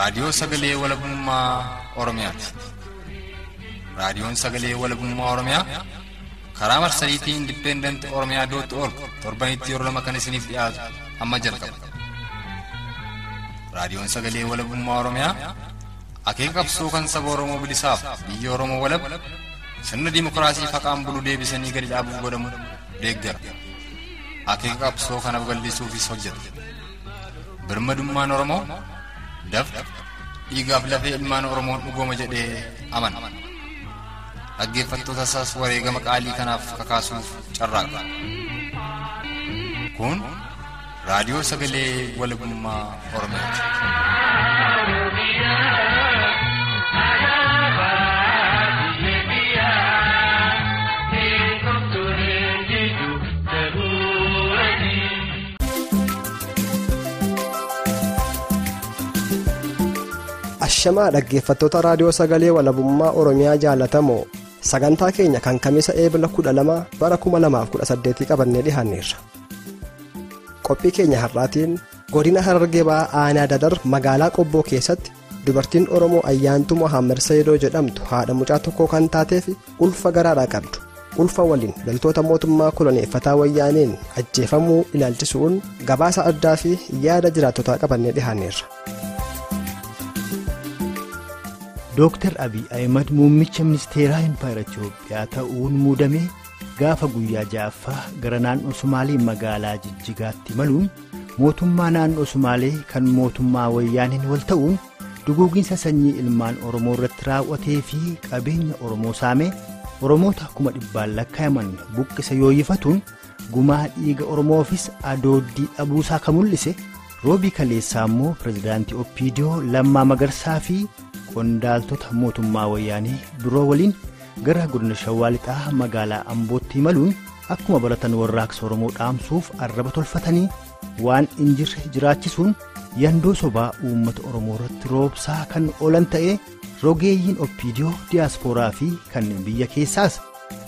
Raadiyoo Sagalee Walabummaa Oromiyaati. Raadiyoon Sagalee Walabummaa Oromiyaa karaa marsariitii Independent Oromiyaa dot org torbanitti yeroo lama kan isiniif dhiyaatu amma jalqaba. Raadiyoon Sagalee Walabummaa Oromiyaa akeeka qabsoo kan saba Oromoo bilisaaf biyya Oromoo walab sirna dimookiraasii faqaan bulu deebisanii gadi dhaabuuf godhamu deeggara. Akeeka qabsoo kana babal'isuufis hojjeta. Birmadummaan Oromoo dafqa dhiigaaf lafee ilmaan Oromoon dhugooma jedhee amana. Dhaggeeffattoota isaas wareegama qaalii kanaaf kakaasuuf carraaqa. Kun raadiyoo sagalee walabummaa Oromiyaati. Ashamaa dhaggeeffattoota raadiyoo sagalee walabummaa Oromiyaa jaalatamoo sagantaa keenya kan kamisa eebila 12 bara 2018 qabannee dhiyaanneerra. Qophii keenya har'aatiin godina Harargee Bahaa Aanaa Dadar magaalaa Qobboo keessatti dubartiin Oromoo Ayyaantuu Mohaammed Sayyidoo jedhamtu haadha mucaa tokkoo kan taatee fi ulfa garaadhaa qabdu. Ulfa waliin loltoota mootummaa koloneeffataa wayyaaneen ajjeefamuu ilaalchisuun gabaasa addaa fi yaada jiraattotaa qabannee dhiyaanneerra. Dooktar Abiy Ahimad muummicha ministeeraa Impaayera Itiyoophiyaa ta'uun muudamee gaafa guyyaa ja'affaa gara naannoo Sumaalee magaalaa Jijjigaatti imaluun mootummaa naannoo Sumaalee kan mootummaa wayyaaniin wal ta'uun duguuginsa sanyii ilmaan Oromoo irratti raawwatee fi qabeenya Oromoo saamee Oromoota 100,000 lakkaa'aman buqqisa yooyifatuun gumaa dhiiga Oromoofis adooddii dhabuusaa kan mul'ise roobii kaleessaa immoo pirezidaantii Oppiidiyoo Lammaa Magarsaa fi qondaaltota mootummaa wayyaanii biroo waliin gara godina Shawaa Lixaa magaalaa Ambootti imaluun akkuma baratan warraaqsa Oromoo dhaamsuuf arraba tolfatanii waan hin jirre jiraachisuun yandoo sobaa uummata Oromoo irratti roobsaa kan oolan ta'ee rogeeyyiin Oppiidiyoo diyaaspooraa fi kan biyya keessaas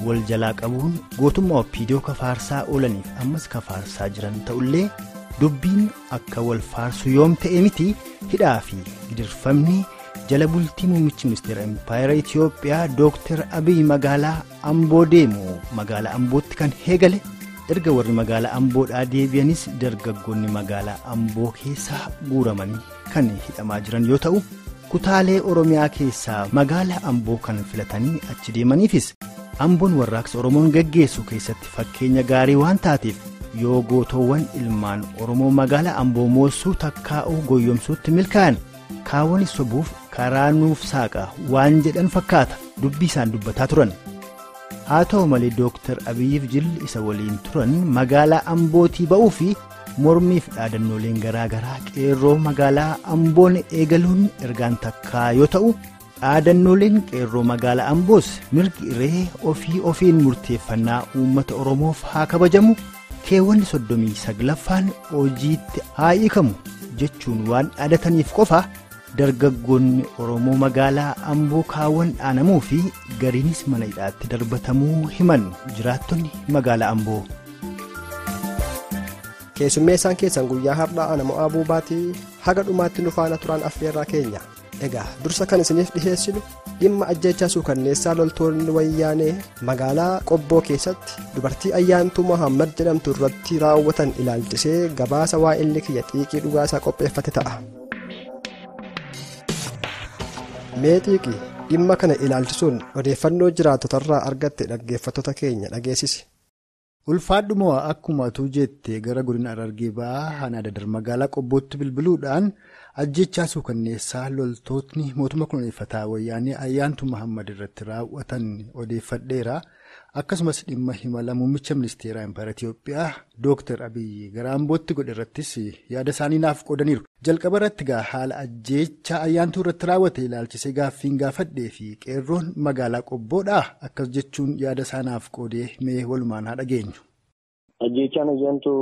wal jalaa qabuun gootummaa Oppiidiyoo kafaarsaa oolaniif ammas kafaarsaa jiran ta'ullee dubbiin akka wal faarsu yoom ta'e miti hidhaa fi gidirfamni. Jala bultii muummichi ministeera Impaayera Itiyoophiyaa Dooktar Abiy magaalaa Amboo deemu magaalaa Ambootti kan eegale erga warri magaalaa Amboodhaa deebi'anis dargaggoonni magaalaa Amboo keessaa guuramanii kan hidhamaa jiran yoo ta'u kutaalee Oromiyaa keessaa magaalaa Amboo kan filatanii achi deemaniifis Amboon warraaqsa Oromoon gaggeessu keessatti fakkeenya gaarii waan taateef yoo gootoowwan ilmaan Oromoo magaalaa Amboo moossuu takkaa'uu goyyomsuutti milkaa'an. Kaawwan sobuuf karaa nuuf saaqa waan jedhan fakkaata dubbii isaan dubbataa turan. Haa ta'u malee Dooktar Abiyyiif jilli isa waliin turan magaalaa Ambootii ba'uu fi mormiif dhaadannooleen garaa garaa qeerroo magaalaa Amboon eegaluun ergaan takkaa yoo ta'u dhaadannooleen qeerroo magaalaa Amboos mirgi irree ofii ofiin murteeffannaa uummata Oromoof haa kabajamu keewwanni 39ffaan hojiitti haa hiikamu jechuun waan dhaadataniif qofa. Dargaggoonni Oromoo magaalaa Amboo kaawwan dhaanamuu fi gariinis mana hidhaatti darbatamuu himan jiraattonni magaalaa Amboo. Keessummeessaan keessan guyyaa har'aa Anamoo Abuubaatii haga dhumaatti nu faana turan affeerraa keenya. Egaa dursa kan isiniif dhiheessinu dhimma ajjeechaa suukanneessaa loltoonni wayyaanee magaalaa Qobboo keessatti dubartii Ayyaantuu Mohaammed jedhamtu irratti raawwatan ilaalchisee gabaasa waa'illi kiyya xiiqii dhugaasaa qopheeffate ta'a. Mee xiiqii dhimma kana ilaalchisuun odeeffannoo jiraattotarraa argatte dhaggeeffattoota keenya dhageessisi. Ulfaadhumoo akkuma atuu jette gara godina Harargee Bahaa Aanaa Dadar magaalaa Qobbootti bilbiluudhaan ajjeechaa suukanneessaa loltootni mootummaa koloneeffataa wayyaanee Ayyaantuu Mohaammed irratti raawwatan odeeffadheera. Akkasumas dhimma himala muummicha ministeeraa Impaayera Itiyoophiyaa Dooktar Abiy gara Ambootti godhe irrattis yaada isaanii naaf qoodaniiru. Jalqaba irratti gaa haala ajjeechaa Ayyaantuu irratti raawwate ilaalchisee gaaffiin gaafadhee fi qeerroon magaalaa Qobboodhaa akkas jechuun yaada isaa naaf qoodee mee walumaan haa dhageenyu. Ajjeechaan Ayyaantuu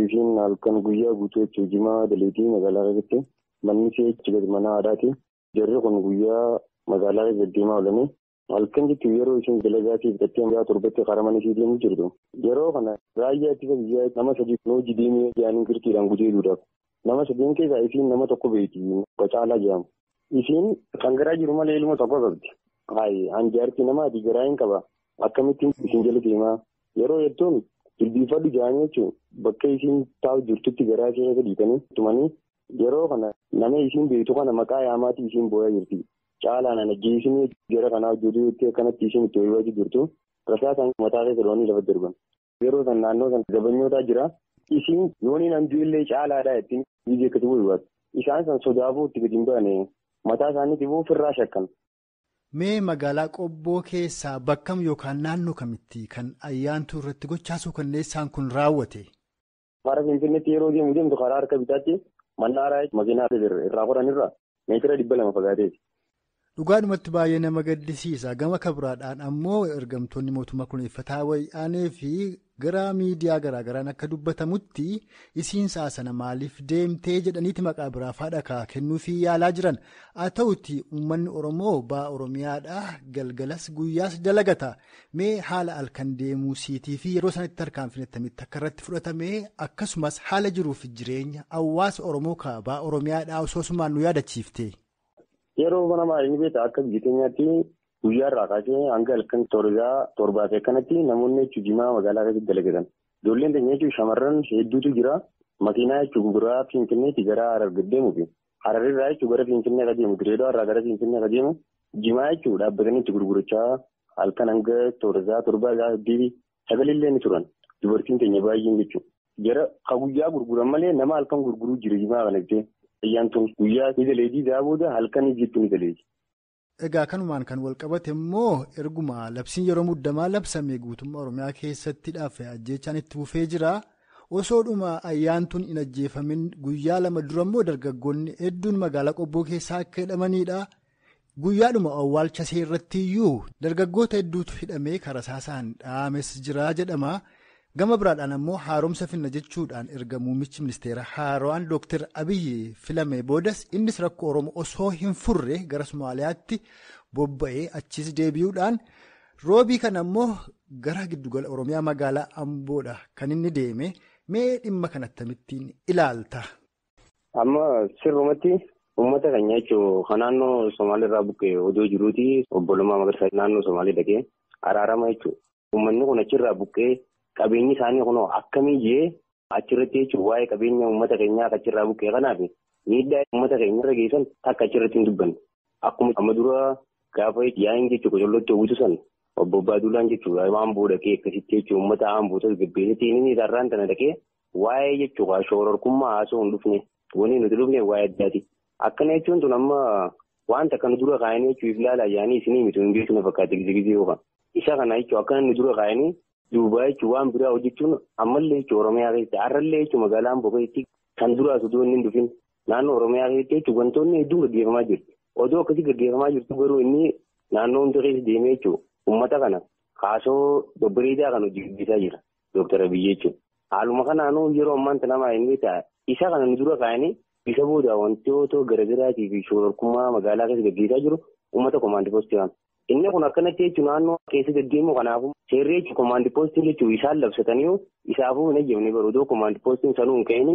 isheen halkan guyyaa guutuu jechuun jimaa daleetii magaalaa keessatti manni ishee achi gadi mana aadaati. Jarri kun guyyaa magaalaa keessatti deemaa oolanii. Halkan jechuun yeroo isheen dalagaatii fudhattee hanga torbatti karaa ishee deemu jirtu. Yeroo kana raayyaa ittisa biyyaa nama sadii hojii deemee jaaniin kirkiidhaan guutuu. Nama sadeen keessaa isiin nama tokko beekti. Caalaa jedhamu. Isiin kan garaa jiru malee ilma tokko qabdi. Hayi hanjaarti nama ati garaa hin qaba. Akkamittiin isin jala deemaa? Yeroo jettuun jilbiifadhu jedhanii jechuun bakka isiin taa'u jirtutti garaa ishee keessa dhiitanii tumanii yeroo kana nama isiin beektu kana maqaa yaamaatii isiin boo'aa jirti. Caalaan ana geessinee jara kanaa hojjetu jettee akkanatti isiin itti wayiwaajii jirtu rasaasaan mataa keessa loonii lafa darban. Yeroo san naannoo san gabanyootaa jira. Isiin yooniin hanjuu illee caalaadhaa ittiin biyya akkasii wayiwaatu. Isaan san sodaafuu itti gadi hin baane mataa isaaniitiif ofirraa shakkan. Mee magaalaa Qobboo keessaa bakkam yookaan naannoo kamitti kan ayyaantuu irratti gochaasuu kanneessaan kun raawwate? Karaa Finfinneetti yeroo deemu deemtu karaa harka bitaatti mannaaraa makiinaa irraa qoranirraa meetira 200 fagaateeti. Dhugaadhumatti baay'ee nama gaddisiisa. Gama kabiraadhaan ammoo ergamtoonni mootummaa kunuunfataa wayyaanee fi gara miidiyaa garaagaraan akka dubbatamutti isiin saasana maaliif deemtee jedhaniiti maqaa biraa faadha kennuufii yaalaa jiran. Haa ta'uti uummanni Oromoo ba'a Oromiyaadhaa galgalas guyyaas dalagata. Mee haala halkan deemuu siitii fi yeroo sanatti tarkaanfiin attamitti akka irratti fudhatame akkasumas haala jiruuf jireenya hawaasa Oromoo kaabaa Oromiyaadhaa osoo sumaan nu yaadachiifte. Yeroo kana maal beektaa akka biyya keenyaatti guyyaa irraa kaasee hanga halkan torbaa fi akkanatti namoonni jechuun jimaa magaalaa keessatti dalagatan. Ijoolleen keenya jechuun shamarran hedduutu jira. Makiinaa jechuun biraa Finfinneetti gara Harar deemuufi. Hararrirraa jechuun gara Finfinnee akka deemu, Direedoo irraa gara Finfinnee akka deemu jimaa jechuun dhaabbatanii itti gurgurachaa halkan hanga torbaa saddeetii sagalillee ni turan. Dubartiin keenya baay'een jechuudha. Jara ka guyyaa gurguran malee nama halkan gurguruu jira jimaa kana jettee. Ayyaantuun guyyaa ni daleetii isaa booda halkan jettu ni daleeti. Egaa kanumaan kan walqabate immoo erguma labsiin yeroo muddamaa labsame guutummaa Oromiyaa keessatti dhaafe ajjeechaan itti fufee jira. Osoodhuma ayyaantuun hin ajjeefamin guyyaa lama dura immoo dargaggoonni hedduun magaalaa Qobboo keessaa akka hidhamanidha. Guyyaadhuma awwaalcha seerratti iyyuu dargaggoota hedduutu hidhamee karaa saasaan dhaames jira jedhama. Gama biraadhaan ammoo haaromsa finna jechuudhaan erga muummichi ministeera haaraan Dooktar Abiyyi filame boodas innis rakkoo Oromoo osoo hin furre gara Somaaliyaatti bobba'ee achis deebi'uudhaan roobii kana ammoo gara giddugala Oromiyaa magaalaa Amboodha kan inni deeme. Mee dhimma kana akkamittiin ilaalta? Amma sirrumatti uummata keenya jechuun kan naannoo Somaaliirraa buqqee odoo jiruuti obbolummaa Magarsaa naannoo Somaalii dhaqee araarama jechuudha. Uummanni kun achirraa buqqee. Qabeenyi isaanii kun akkamii jee achirratti jechuun waa'ee qabeenya uummata keenyaa achirraa buqqee kanaaf miidhaa uummata keenya irra geessan takka achirratti hin dubbanne. Akkuma amma dura gaafa yaa'iin jechuun qocollootti hawwitu sana obbo Abbaa jechuun waan booda kee akkasitti jechuun uummata aamboo tasgabbeessatti inni isaarraan tana dhaqee waa'ee jechuun shororkummaa haasoo hin dhufne wanni nuti dhufne waa'ee addaati. Akkana jechuun tun amma wanta kana dura kaayanii jechuun ilaalaa yaa'anii isinii miti hin beeknu fakkaate gizigizii yookaan isa kana jechuun akkana nu dura kaayanii. Duuba jechuun waan biraa hojjechuun ammallee jechuun Oromiyaa keessatti har'allee jechuun magaalaa Amboo keessatti kan duraas otoo inni hin dhufin naannoo Oromiyaa keessatti jechuun wantoonni hedduun gaggeeffamaa jiru. Odoo akkasii gaggeeffamaa jirtu garuu inni naannoo hunda keessa deemee jechuun uummata kana kaasoo babbareedaa kan hojii gaggeessaa jira Dooktar Abiyyi jechuudha. Haaluma kanaanuu yeroo ammaan tana maal ta'a isa kana nu dura kaa'anii isa booda wantoota garaagaraatii fi shororkummaa magaalaa keessa gaggeessaa jiru uummata komaandii poostii waama. Inni kun akkanatti jechuun naannoo keessa deddeemu kanaafuu seerri jechuun komaandii poostiin jechuun isaan labsatanii isaafuu hin ajjabne garuu odoo komaandii poostiin sanuu hin ka'in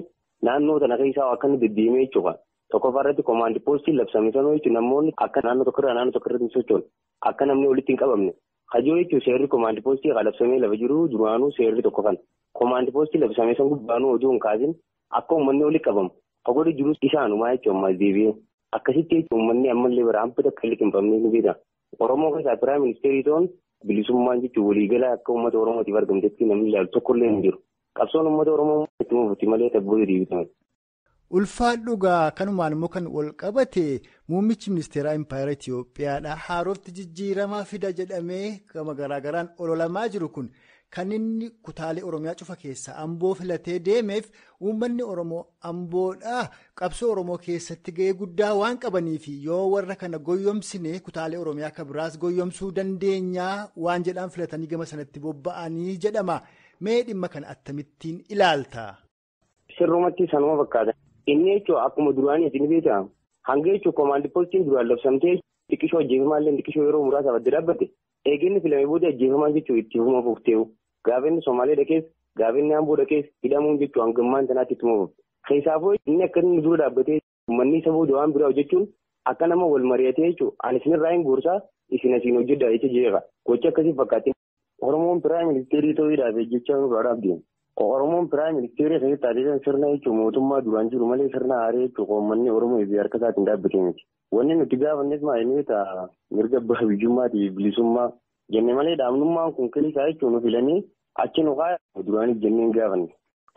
naannoo tana keessaa akka inni deddeemee jechuudha. Tokkoffaa irratti komaandii poostiin labsame sanuu jechuun namoonni akka naannoo tokkorraa naannoo tokkorratti hin sochoone akka namni walitti hin qabamne. Hajoo jechuun seerri komaandii poostii kan labsamee lafa jiru duraanuu seerri tokko kana. Komaandii poostii labsame san gubbaanuu odoo hin kaasin akka uummanni walitti qabamu. Fagoodii jirus isaanumaa jechuun ammas deebi'ee akkasitti jechuun uummanni ammallee bara hambata akka liqimfamne ni beekama. Oromoo keessaa Piraayim Ministeerii ta'uun bilisummaan jechuun waliigalaa akka uummata Oromootiif argamtetti namni ilaalu tokkollee hin jiru. Qabsoon uummata Oromoo itti mufuutti malee tabboo deebitame. Ulfaan dhugaa kanumaan immoo kan wal qabate muummichi ministeeraa Impaayera Itiyoophiyaadha. Haarofti jijjiiramaa fida jedhamee gama garaagaraan ololamaa jiru kun kan inni kutaalee Oromiyaa cufa keessaa Amboo filatee deemeef uummanni Oromoo Amboodhaa qabsoo Oromoo keessatti ga'ee guddaa waan qabaniif yoo warra kana goyyomsine kutaalee Oromiyaa akka biraas goyyomsuu dandeenyaa waan jedhaan filatanii gama sanatti bobba'anii jedhama. Mee dhimma kana akkamittiin ilaalta? Sirrumatti sanuma fakkaata. Inni jechuun akkuma duraanii isin beekama. Hanga jechuun komaandii poostiin duraan labsamtee xiqqishoo ajjeefamaallee xiqqishoo yeroo muraasaaf adda dhaabbate eeginni filame booda ajjeefamaan jechuun itti fufuma fufteewu. Gaafa inni Somaalee dhaqees gaafa inni Amboo dhaqees hidhamuun jechuun hanga ammaan tanaatti ittuma fufte. Keessaafuu inni akka inni dura dhaabbatee uummanni isa booda waan biraa hojjechuun akka nama wal mari'atee jechuudha. Ani isinirraa hin gorsaa isin asiin hojjedhaa jecha jeeqa. Gocha akkasii fakkaatti. Oromoon piraayim ministeerii ta'uudhaaf jechaa nurraa deema. Oromoon piraayim ministeerii keessatti taasisan sirna jechuun mootummaa duraan jiru malee sirna haaree jechuun uummanni Oromoo fi harka isaatiin dhaabbatee miti. Wanni nuti gaafannes maal ta'a mirga abbaa biyyummaatii fi bilisummaa jenne malee dhaabnummaan kun kilisaa jechuun nu filanii achi nu kaaya duraaniif jennee hin gaafanne.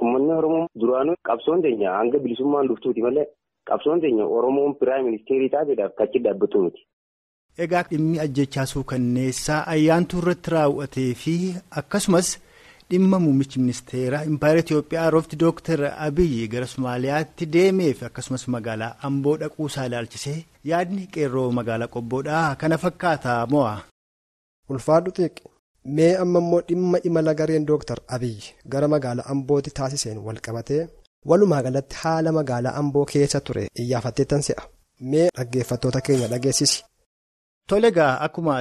Uummanni Oromoo duraanuu qabsoon teenya hanga bilisummaan dhuftuuti malee qabsoon teenya Oromoon piraayim ministeerii taateedhaaf kachi dhaabbatu miti. Egaa dhimmi ajjechaa suukanneessaa ayyaantuu irratti raawwatee fi akkasumas dhimma muummichi ministeeraa Impaayera Itiyoophiyaa Roofti Dooktar Abiyyi gara Somaaliyaatti deemee fi akkasumas magaalaa Amboo dhaquusaa ilaalchisee yaadni qeerroo magaalaa Qobboodhaa kana fakkaata mo'a. Ulfaadhu xiiqi. Mee amma immoo dhimma imala gareen Dooktar Abiyyi gara magaalaa Ambootti taasiseen wal qabatee walumaa galatti haala magaalaa Amboo keessa ture iyyaafatteettan se'a. Mee dhaggeeffattoota keenya dhageessisi. Tole egaa akkuma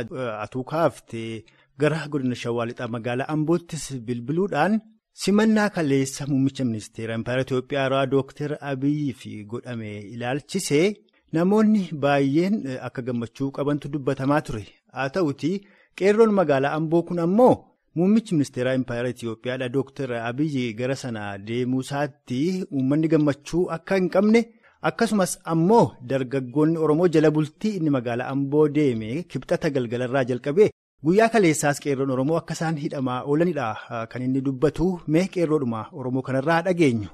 atuu kaaftee gara godina Shawaa Lixaa magaalaa Amboottis bilbiluudhaan simannaa kaleessa muummicha ministeera Impaayera Itiyoophiyaa Dooktar Abiyyi fi godhame ilaalchisee namoonni baay'een akka gammachuu qabantu dubbatamaa ture. Haa ta'uti qeerroon magaalaa Amboo kun ammoo muummichi ministeera Impaayera Itiyoophiyaadha Dooktar Abiyyi gara sana deemuu isaatti uummanni gammachuu akka hin qabne. Akkasumas ammoo dargaggoonni Oromoo jala bultii inni magaalaa Amboo deeme kibxata galgalarraa jalqabee guyyaa kaleessaas qeerroon Oromoo akka isaan hidhamaa oolanidha kan inni dubbatu. Mee qeerroodhuma Oromoo kanarraa dhageenyu.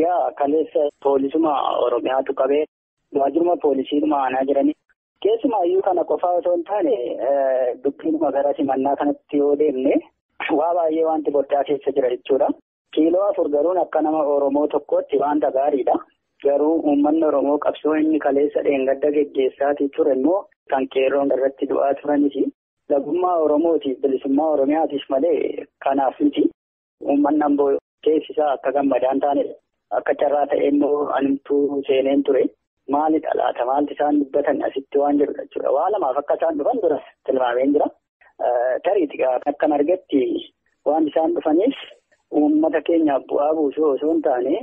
Yaa kaleessa poolisuma Oromiyaatu qabee waajjiruma poolisiidhuma aanaa jiranii. Keessumaayyuu kana qofaa osoo hin taane dubbiinuma gara simannaa kanatti yoo deemne waa baay'ee wanti boddaa keessa jira jechuudha. Kiiloo 4 garuun akka nama Oromoo tokkootti wanta gaariidha. Garuu uummanni Oromoo qabsoo inni kaleessa dheengadda geggeessaatii ture immoo kan qeerroon irratti du'aa turanis lagummaa Oromootiif bilisummaa Oromiyaatiif malee kanaaf miti. Uummanni Amboo keessi isaa akka gammadaa hin taanedha. Akka carraa ta'e immoo anumtuu seeneen ture. Maalidha laata? Maalti isaan dubbatan asitti waan jedhudha jechuudha. Waa lamaaf akka isaan dhufan dura tilmaameen jira. Tariitii akkan argetti waan isaan dhufaniif uummata keenyaaf bu'aa buusuu osoo hin taane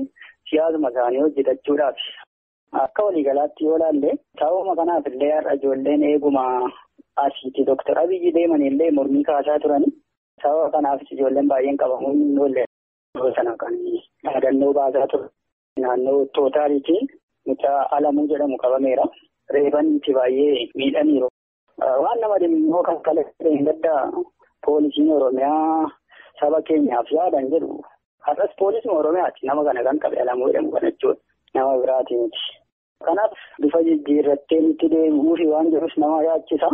siyaasuma isaanii hojjetachuudhaaf. Akka waliigalaatti yoo ilaalle sababuma kanaaf illee har'a ijoolleen eeguma asiiti Dooktar Abiyyi deeman illee mormii kaasaa turani. Sababa kanaafis ijoolleen baay'een qabamuun hin oolle. Yeroo sana kan dhaadannoo baasaa ture. Naannoo tootaaliitiin mucaa Alamuu jedhamu qabameera. Reebaniiti baay'ee miidhaniiru. Waan nama dhimmoo kan kaleessa gadda poolisiin Oromiyaa saba keenyaaf yaadan jedhu. Har'as poolisuma Oromiyaati nama kana kan qabe Alamuu jedhamu kana jechuudha. Nama biraatii miti. Kanaaf bifa jijjiirrattee nutti deebi'uufi waan jedhus nama yaachisa.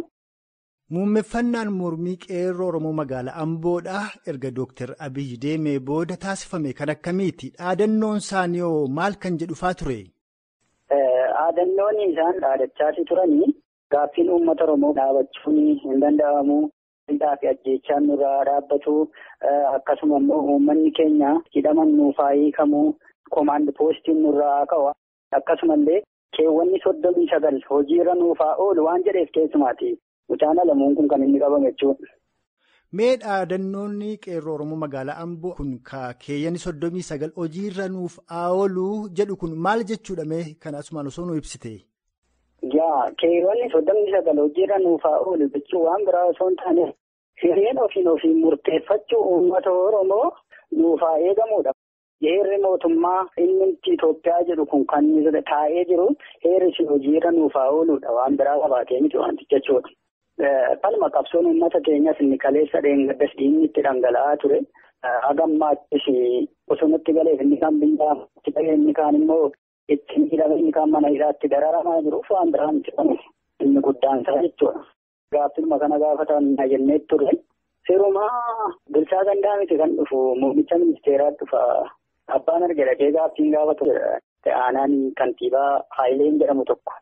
Muummeffannaan mormii qeerroo Oromoo magaalaa Amboodhaa erga Dooktar Abiyyi deemee booda taasifame kan akkamiiti? Dhaadannoon isaanii hoo maal kan jedhufaa ture? Dhaadannoon isaan dhaadachaa turanii gaaffiin uummata Oromoo dhaabachuun hin danda'amu. Hidhaa fi ajjeechaan nurraa dhaabbatu akkasuma immoo uummanni keenya hidhaman nuuf haa hiikamu koomaand poostiin nurraa ka'u akkasumallee keewwanni 39 hojiirra nuuf haa oolu waan jedheef keessumaati. Mucaan Alamuun kun kan inni qabame jechuudha. Mee dhaadannoonni qeerroo Oromoo magaalaa Amboo kun keewwanni 39 hojiirra nuuf haa oolu jedhu kun maal jechuudha mee kan asumaan osoo nu ibsite? Yaa keewwanni 39 hojiirra nuuf haa oolu jechuun waan biraa osoo hin taane hireen ofiin ofiin murteeffachuu uummata Oromoo nuuf haa eegamudha. Heerri mootummaa inni Itoophiyaa jedhu kun kan taa'ee jiru heerri sun hojiirra nuuf haa ooludha waan biraa qabaatee miti wanticha jechuudha. Palma qabsoon uummata keenyas inni kaleessa dheengaddas dhiigni itti dhangala'aa ture. Haga ammaattis bosonatti galeef inni kaan biyyaatti galee inni kaan immoo ittiin hidhame inni kaan mana hidhaatti dararamaa jiruuf waan biraa miti kanu inni guddaan isaa jechuudha. Gaaffii kana gaafatan jennee turre. Seerumaa bulchaa gandaa miti kan dhufu muummicha ministeeraa dhufa. Abbaan arge dhaqee gaaffiin gaafatu aanaan kantiibaa Haayileen jedhamu tokko.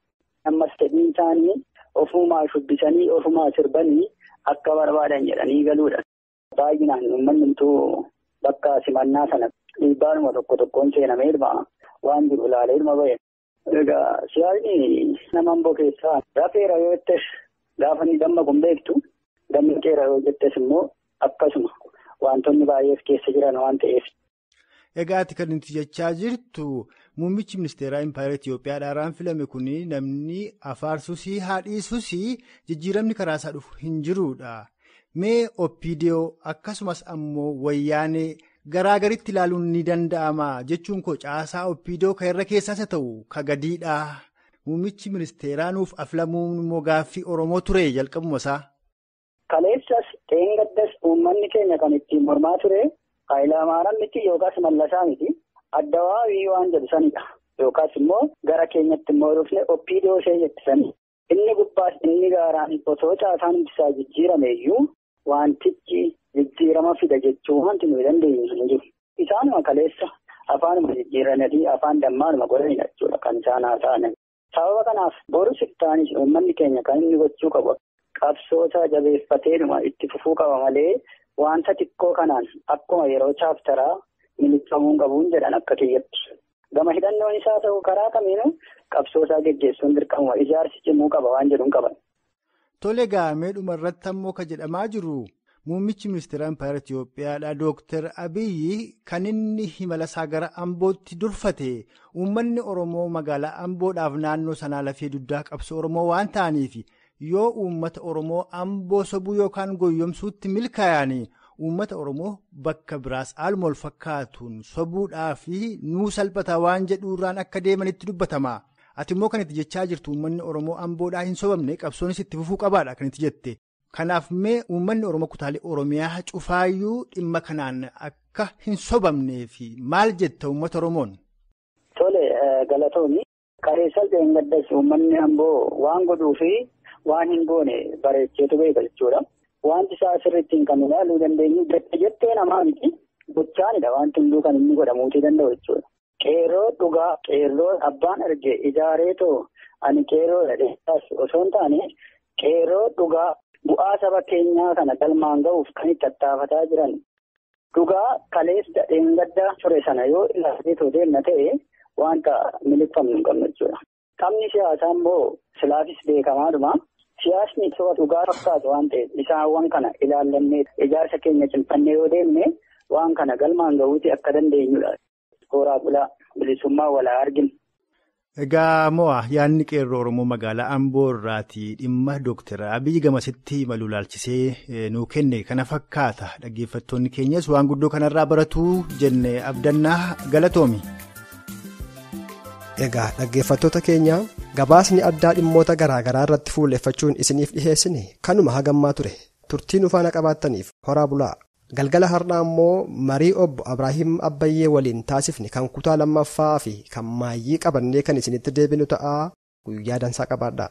Ammas fedhiin isaanii ofumaa shubbisanii ofumaa sirbanii akka barbaadan jedhanii galuudha. Baay'inaan uummanni bakka simannaa sana dhiibbaanuma tokko tokkoon seenamee ilma waan jiru ilaalee ilma bahe. Egaa siyaasni nama Amboo keessaa rafeera yoo jettes gaafa inni dammaqu hin beektu dammaqeera yoo jettes immoo akkasuma wantoonni baay'ees keessa jiran waan ta'eef. Egaa ati kan nuti jechaa jirtu muummichi ministeeraa Impaayera Itiyoophiyaa dhaaraan filame kun namni afaarsus haadhiisus jijjiiramni karaa isaa dhufu hin jiruudha. Mee OPDO akkasumas ammoo wayyaanee garaagaritti ilaaluun ni danda'ama jechuun koo caasaa OPDO kan irra keessaas haa ta'u ka gadiidha. Muummichi ministeeraa nuuf afilamuun immoo gaaffii Oromoo ture jalqabuma isaa. Kaleessas dheengaddas uummanni keenya kan ittiin mormaa ture Hayilamaariyaam miti yookaas Mallasaa miti Addawaawii waan jedhu sanidha. Yookaas immoo gara keenyatti immoo dhufne OPDO ishee jettisani. Inni gubbaas inni gaaraan osoo caasaan isaa jijjiirame iyyuu wantichi jijjiirama fida jechuu wanti nuyi dandeenyu hin jiru. Isaanuma kaleessa afaanuma jijjiiranii afaan dammaanuma godhanidha jechuudha kan isaan haasa'an. Sababa kanaaf boru siftaanis uummanni keenya kan inni gochuu qabu qabsoosaa jabeeffateedhuma itti fufuu qaba malee wanta xiqqoo kanaan akkuma yeroo chaaftaraa miliqamuu qabuun jedhan akka kiyyatti. Gama hidhannoon isaa ta'u karaa kamiinuu qabsoosaa geggeessuun dirqamuma ijaarsi cimuu qaba waan jedhuun qaban. Tole gaamee dhuma irratti ammoo kan jedhamaa jiru muummichi ministeera Impaayera Itiyoophiyaadha Dooktar Abiyyi kan inni himala isaa gara Ambootti durfate uummanni Oromoo magaalaa Amboodhaaf naannoo sanaa lafee dugdaa qabsoo Oromoo waan ta'aniif yoo uummata Oromoo Amboo sobuu yookaan goyyomsuutti milkaa'an uummata Oromoo bakka biraas haaluma wal fakkaatuun sobuudhaaf nuu salphata waan jedhuurraan akka deemanitti dubbatama. Ati immoo kan itti jechaa jirtu uummanni Oromoo Amboodhaa hin sobamne qabsoonis itti fufuu qabaadha kan itti jette. Kanaaf mee uummanni Oromoo kutaalee Oromiyaa cufaayyuu dhimma kanaan akka hin sobamneef maal jetta uummata Oromoon? Tole galatoomii kaleessas dheengaddas uummanni Amboo waan godhuu fi waan hin goone bareecheetu beeka jechuudha. Wanti isaa sirriittiin kan ilaaluu dandeenyu jettee namaa miti gochaanidha wanti hunduu kan inni godhamuutii danda'u jechuudha. Qeerroo dhugaa qeerroo abbaan arge ijaareetoo ani qeerroodha dheeraas osoo hin taane qeerroo dhugaa bu'aa saba keenyaa kana galmaan ga'uuf kan itti tattaafataa jiran dhugaa kaleessa dheengadda ture sana yoo ilaalleetoo deemna ta'e wanta miliqfamnu hin qabnu jechuudha. Qaamni siyaasaa immoo silaafis beekamaadhuma. Siyaasni soba dhugaa fakkaatu waan ta'eef isaawwan kana ilaallannee ijaarsa keenya cimfannee yoo deemne waan kana galmaan ga'uuti akka dandeenyudha. Kooraa bulaa bilisummaa walaa arginu. Egaa mo'a yaadni qeerroo Oromoo magaalaa Amboo irraatii dhimma Dooktar Abiyyi gamasitti imaluu ilaalchisee nuu kenne kana fakkaata. Dhaggeeffattoonni keenyas waan guddoo kanarraa baratu jenne abdannaa galatoomi. Egaa dhaggeeffattoota keenya gabaasni addaa dhimmoota garaa garaa irratti fuulleffachuun isiniif dhiheessine kanuma hagammaa ture turtii nu faana qabaattaniif horaa bulaa. Galgala har'aa immoo marii obbo Abiraahim Abbayyee waliin taasifne kan kutaa lammaffaa fi kan maayyii qabannee kan isinitti deebinu ta'a. Guyyaa dansaa qabaadha.